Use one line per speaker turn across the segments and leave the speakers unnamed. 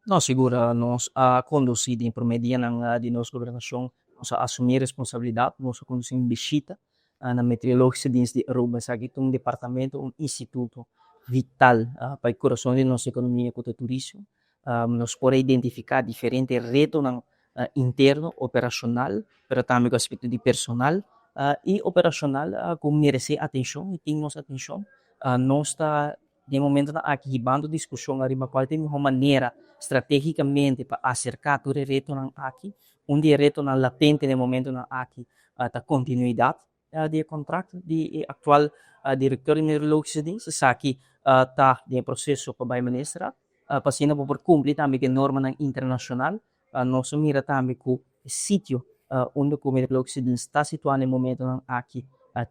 No, sigur, nos a conduci den prome dianan di nos gobernacion, nos a asumi responsabilidad, nos a conduci un bishita na Meteorologische Dienst di Aruba. Esaki ta un departamento, un instituto vital pa e corazon di nos economia cu ta turismo. Nos por a identifica diferente retonan interno, operacional, pero tambe cu aspecto di personal y operacional cu merece atencion y tin nos atencion. Nos ta den momentonan aki hibando discusion ariba cual ta e miho manera strategicamente pa acerca tur e retonan aki. Un di e retonan latente den momentonan aki ta continuidad di e contract di e actual director di Meteorologische Dienst. Esaki ta den e proceso pa bay ministerraad pa asina bo por cumpli tambe cu e normanan internacional. Nos a mira tambe cu e sitio unda cu Meteorologische Dienst ta situa den momentonan aki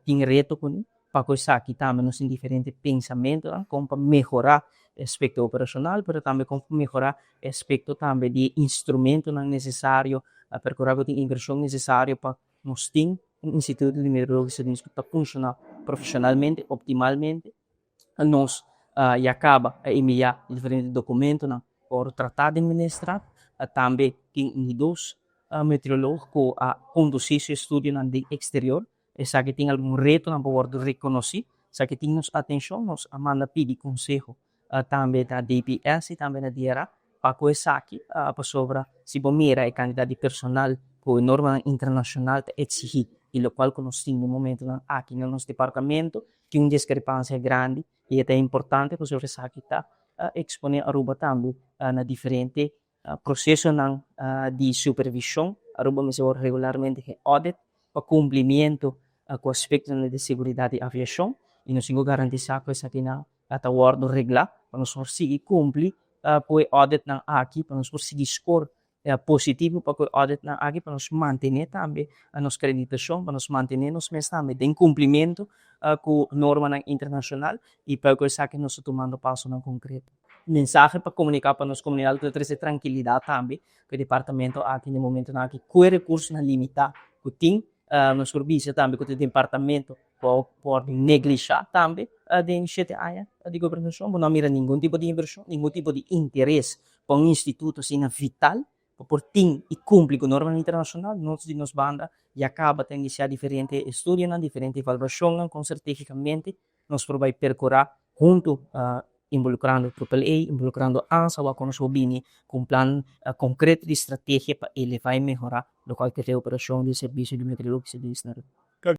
tin reto cune. Pa cu esaki tambe nos tin diferente pensamentonan con pa mehora e aspecto operacional, pero tambe con pa mehora e aspecto tambe di instrumentonan necesario, percura cu tin inversion necesario pa nos tin un instituto di Meteorologische Dienst cu ta funciona profesionalmente, optimalmente. Nos ya caba a envia diferente documentonan por trata den ministerraad. Tambe tin un di dos meteoroloog cu a conduci su estudionan den exterior. Esaki tin algun retonan pa wordo reconoci. Esaki tin nos atencion. Nos a manda pidi conseho tambe na DPS y tambe na DRA pa cu esaki, pasobra si bo mira e cantidad di personal cu e normanan internacional ta exigi y locual cu nos tin den momentonan aki na nos departamento, tin un discrepancia grandi y e ta importante pasobra esaki ta expone Aruba tambe na diferente procesonan di supervision. Aruba mester word regularmente gen audit pa cumplimiento cu aspectonan di seguridad di aviacion y nos tin cu garantisa cu esakinan ta wordo regla pa nos por sigui cumpli cu e auditnan aki, pa nos por sigui score positivo pa cu e auditnan aki, pa nos mantene tambe nos acreditacion, pa nos mantene nos mes tambe den cumplimiento cu normanan internacional y pa cu esaki nos ta tumando pasonan concreto. Mensahe pa comunica pa nos comunidad cu ta trece trankilidad tambe cu e departamento aki den momentonan aki cu e recursonan limita cu tin. Nos por bisa tambe cu e departamento por neglisha tambe den 7 aña di gobernacion. Bo no a mira ningun tipo di inversion, ningun tipo di interes pa un instituto asina vital pa por tin y cumpli cu normanan internacional. Nos di nos banda ya caba ta inicia diferente estudionan, diferente evaluacionnan con strategicamente nos por bay percura hunto, involucrando AAA, involucrando ANSA, wak nos por bini cu un plan concreto di strategia pa eleva y mehora locual ta e operacion di servicio di meteorologische dienst na Aruba.